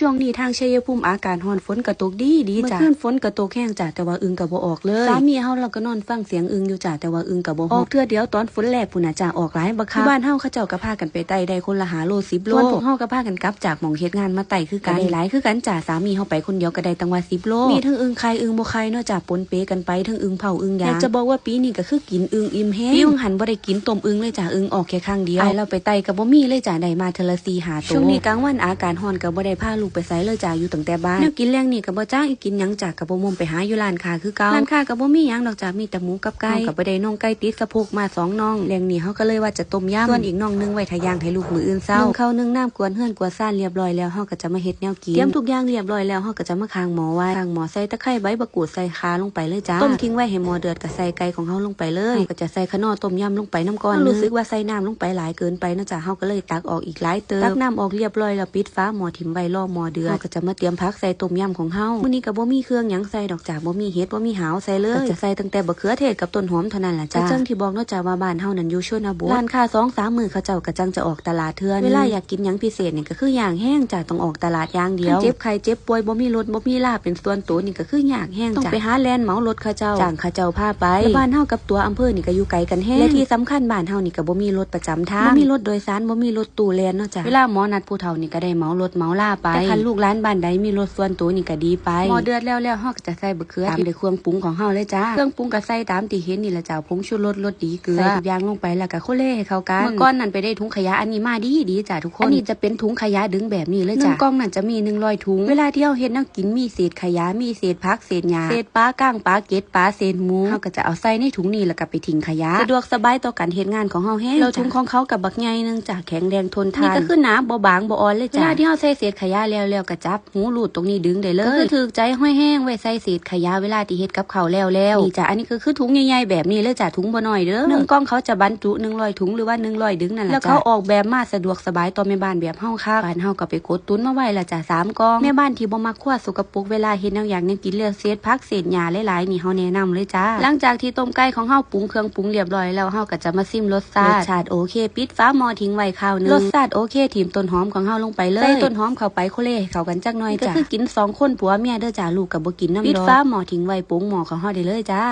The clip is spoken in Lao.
ຊ່ວງນີ້ທາງໄຊຍະພູມອາກາດຮ້ອນ ຝົນກໍຕົກດີໆ ເມື່ອຄືນຝົນກໍຕົກແຮງຈ້າ ແຕ່ວ່າອຶ່ງກໍບໍ່ອອກເລີຍ. ສາມີເຮົາລາວກໍນອນຟັງສຽງອຶ່ງຢູ່ຈ້າ ແຕ່ວ່າອຶ່ງກໍບໍ່ຮ້ອງ. ອອກເທື່ອດຽວຕອນຝົນແລງພຸ້ນນະຈ້າ ອອກຫຼາຍບັກຄັກ. ຢູ່ບ້ານເຮົາເຂົາເຈົ້າກໍພາກັນໄປໄຕ່ໄດ້ຄົນລະຫ້າໂລ ສິບໂລ. ສ່ວນພວກເຮົາກໍພາກັນກັບຈາກໝ່ອງເຮັດງານມາໄຕ່ຄືກັນ ກໍໄດ້ຫຼາຍຄືກັນຈ້າ. ສາມີເຮົາໄປຄົນດຽວກໍໄດ້ຕັ້ງວ່າສິບໂລ. ມີທັງອຶ່ງໄຂ່ອຶ່ງບໍ່ໄຂ່ເນາະຈ້າ ປົນເປກັນໄປ ທັງອຶ່ງເຜົາອຶ່ງຢາງ. ຢາກຈະບອກວ່າປີນີ້ກໍຄືກິນອຶ່ງອີ່ມແຮງ. ປີຫວ່າງຫັ້ນບໍ່ໄດ້ກິນຕົ້ມອຶ່ງເລີຍຈ້າ ອຶ່ງອອກແຄ່ຄັ້ງດຽວ. ອ້າຍລາວໄປໄຕ່ກໍບໍ່ມີເລີຍຈ້າ ໄດ້ມາເທື່ອລະສີ່ຫ້າໂຕ. ຊ່ວງນີ້ກາງວັນອາກາດຮ້ອນກໍບໍ່ໄດ້ພາລູກໄປໃສເລີຍຈ້າ ຢູ່ຕັ້ງແຕ່ບ້ານ. ແນວກິນແລງນີ້ກໍບໍ່ຈັກຊິກິນຫຍັງຈ້າ ກໍບໍ່ມຸມໄປຫາຢູ່ຮ້ານຄ້າຄືເກົ່າ. ຮ້ານຄ້າກໍບໍ່ມີຫຍັງດອກຈ້າ ມີແຕ່ໝູກັບໄກ່. ເຮົາກໍໄປໄດ້ໜັງໄກ່ຕິດສະໂພກມາສອງໜັງ. ແລງນີ້ເຮົາກໍເລີຍວ່າຈະຕົ້ມຍຳ ສ່ວນອີກໜັງໜຶ່ງໄວ້ຖ້າຍ່າງໃຫ້ລູກມື້ອື່ນເຊົ້າ. ໜຶ້ງເຂົ້າໜຶ້ງນ້ຳ ກວນເຮືອນກວນຊານຮຽບຮ້ອຍແລ້ວ ເຮົາກໍຈະມາເຮັດແນວກິນ. ຕຽມທຸກຢ່າງຮຽບຮ້ອຍແລ້ວ ເຮົາກໍຈະມາຂ້າງໝໍ້ໄວ້. ຂ້າງໝໍ້ໃສ່ຕະໄຄໃບບັກກູດ ໃສ່ຂ່າລົງໄປເລີຍຈ້າ. ຕົ້ມຖິ້ມໄວ້ໃຫ້ໝໍ້ເດືອດ ກໍໃສ່ໄກ່ຂອງເຮົາລົງໄປເລີຍ. ເຮົາກໍຈະໃສ່ຂະໜໍ້ຕົ້ມຍຳລົງໄປນຳກ່ອນ. ເຮົາຮູ້ສຶກວ່າໃສ່ນ້ຳລົງໄປຫຼາຍເກີນໄປເນາະຈ້າ ເຮົາກໍເລີຍຕັກອອກອີກຫຼາຍເຕີບ. ຕັກນ້ຳອອກຮຽບຮ້ອຍແລ້ວ ປິດຝາໝໍ້ຖິ້ມໄວ້ລໍໝໍ້ເດືອດ. ເຮົາກໍຈະມາຕຽມຜັກໃສ່ຕົ້ມຍຳຂອງເຮົາ. ມື້ນີ້ກໍບໍ່ມີເຄື່ອງຫຍັງໃສ່ດອກຈ້າ ບໍ່ມີເຫັດ ບໍ່ມີຫາວໃສ່ເລີຍ. ກໍຈະໃສ່ຕັ້ງແຕ່ບັກເຂືອເທດກັບຕົ້ນຫອມເທົ່ານັ້ນລະຈ້າ. ກໍຢ່າງທີ່ບອກເນາະຈ້າວ່າບ້ານເຮົານັ້ນຢູ່ຊົນນະບົດ. ຮ້ານຄ້າສອງສາມມື້ເຂົາເຈົ້າກໍຈັ່ງຈະອອກຕະຫຼາດເທື່ອໜຶ່ງ. ເວລາຢາກກິນຫຍັງພິເສດນີ້ກໍຄືຍາກແຮງຈ້າ ຕ້ອງອອກຕະຫຼາດຢ່າງດຽວ. ຄັນເຈັບໄຂ້ເຈັບປ່ວຍ ບໍ່ມີລົດ ບໍ່ມີລາເປັນສ່ວນໂຕນີ້ກໍຄືຍາກແຮງ ຕ້ອງໄປຫາແລ່ນເໝົາລົດເຂົາເຈົ້າ ຈ້າງເຂົາເຈົ້າພາໄປ. ແລະ ບ້ານເຮົາກັບຕົວອຳເພີນີ້ກໍຢູ່ໄກກັນແຮງ. ແລະ ທີ່ສຳຄັນບ້ານເຮົານີ້ກໍບໍ່ມີລົດປະຈຳທາງ ບໍ່ມີລົດໂດຍສານ ບໍ່ມີລົດຕູ້ແລ່ນເນາະຈ້າ. ເວລາໝໍ້ນັດຜູ້ເຖົ້ານີ້ກໍໄດ້ເໝົາລົດເໝົາລາໄປ. ແຕ່ຄັນລູກຫຼານບ້ານໃດມີລົດສ່ວນໂຕນີ້ກໍດີໄປ. ໝໍ້ເດືອດແລ້ວໆ ເຮົາກໍຈະໃສ່ບັກເຂືອ ຕາມດ້ວຍເຄື່ອງປຸງຂອງເຮົາເລີຍຈ້າ. ເຄື່ອງປຸງກໍໃສ່ຕາມທີ່ເຫັນນີ້ລະຈ້າ ຜົງຊູລົດ ລົດດີ ເກືອ ໃສ່ທຸກຢ່າງລົງໄປ ແລ້ວກໍຄົນເລໃຫ້ເຂົ້າກັນ. ມື້ກ່ອນນັ້ນໄປໄດ້ຖົງຂະຫຍະອັນນີ້ມາດີໆ ຈ້າທຸກຄົນ. ອັນນີ້ຈະເປັນຖົງຂະຫຍະດຶງແບບນີ້ເລີຍຈ້າ. ໜຶ່ງກ່ອງນັ້ນຈະມີໜຶ່ງຮ້ອຍຖົງ. ເວລາທີ່ເຮົາເຮັດແນວກິນ ມີເສດຂະຫຍະ ມີເສດຜັກເສດຫຍ້າ ເສດປາກ້າງປາ ເກັດປາ ເສດໝູ ເຮົາກໍຈະເອົາໃສ່ໃນຖົງນີ້ ແລ້ວກໍໄປຖິ້ມຂະຫຍະ. ສະດວກສະບາຍຕໍ່ການເຮັດງານຂອງເຮົາແຮງ. ແລ້ວຖົງຂອງເຂົາກໍບັກໃຫຍ່ໜຶ່ງຈ້າ ແຂງແຮງທົນທານ. ນີ້ກໍຄືໜາ ບໍ່ບາງບໍ່ອ່ອນເລີຍຈ້າ. ເວລາທີ່ເຮົາໃສ່ເສດຂະຫຍະແລ້ວໆ ກໍຈັບ ຫູຮູດຕົງນີ້ດຶງໄດ້ເລີຍ ກໍຄືຖືກໃຈຫ້ອຍແຮງໄວ້ໃສ່ເສດຂະຫຍະເວລາທີ່ເຮັດກັບເຂົ້າແລ້ວໆ. ນີ້ຈ້າ ອັນນີ້ກໍຄືຖົງໃຫຍ່ໆແບບນີ້ເລີຍຈ້າ ຖົງບໍ່ນ້ອຍເດີ້. ໜຶ່ງກ່ອງເຂົາຈະບັນຈຸໜຶ່ງຮ້ອຍຖົງ ຫຼືວ່າໜຶ່ງຮ້ອຍດຶງນັ້ນລະ ແລ້ວເຂົາອອກແບບມາສະດວກສະບາຍຕໍ່ແມ່ບ້ານແບບເຮົາຄັກ. ບ້ານເຮົາກໍໄປກົດຕຸ໋ນມາໄວ້ລະຈ້າ ສາມກ່ອງ. ແມ່ບ້ານທີ່ບໍ່ມັກຄົວສົກກະປົກ ເວລາເຮັດແນວຢາກແນວກິນ ເລື່ອງເສດຜັກເສດຫຍ້າຫຼາຍໆນີ້ ເຮົາແນະນຳເລີຍຈ້າ. ຫຼັງຈາກທີ່ຕົ້ມໄກ່ຂອງເຮົາປຸງເຄື່ອງປຸງຮຽບຮ້ອຍແລ້ວ ເຮົາກໍຈະມາຊິມລົດຊາດ. ລົດຊາດໂອເຄ ປິດຝາໝໍ້ຖິ້ມໄວ້ຄາວໜຶ່ງ. ລົດຊາດໂອເຄ ຖິ້ມຕົ້ນຫອມຂອງເຮົາລົງໄປເລີຍ. ໃສ່ຕົ້ນຫອມເຂົ້າໄປ ໂຄເລໃຫ້ເຂົ້າກັນຈັກໜ້ອຍ ນີ້ກໍຄືກິນສອງຄົນຜົວເມຍເດີ້ຈ້າ ລູກກໍບໍ່ກິນນຳດອກ. ປິດຝາໝໍ້ຖິ້ມໄວ້ ປົງໝໍ້ຂອງເຮົາໄດ້ເລີຍຈ້າ.